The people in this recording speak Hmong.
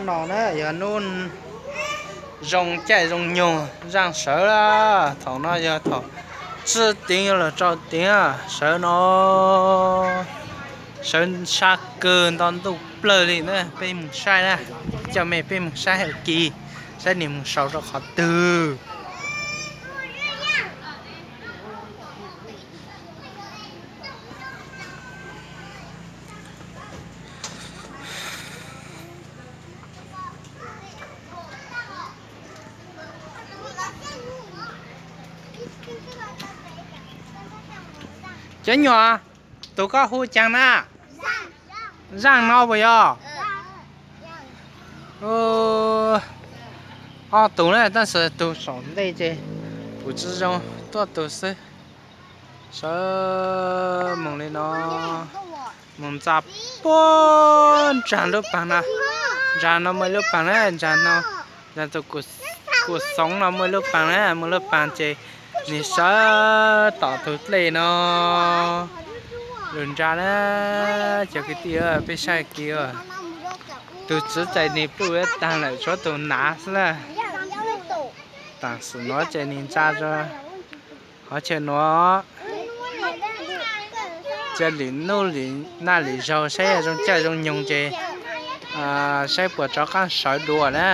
No na yog hnub zoo caij zoo nyoog zaaj sawv lawm. Thaum no yog thaum tsib teev yuav luag rau teev sawv no. Sawv sab kawg nto ntuj plawg li na, peb mus saib na. Coj mej peb mus saib hais kis, saib nwg mus sau rau qhov twg. Cov nyuam, tus koj hu caag na? Zaaj no puas yog? Ob tug na, tab sis tug saum ntej ces pum tsi zoo, tuaj tug xwb. Sawv moog li no, moog ntxa puag nraag lub paag na. Nraag no muaj ib lub paag na, nraag no, nraag tus kuv xoov no muaj ib lub paag na, muaj lub paag ces nwg sawv tom tug dlej no. Lug ntsa na, cov kwv tij, peb saib kis, tus txiv tais nwg pluj taag lawm, tshuav tus nav xwb na. Tam sim nuav ces nwg ntsa rua qhov chaw nuav, ca lwm nub lwm naj lwm zaug saib zoo caij zoo nyoog ces saib puas rov qaab sawv dua na.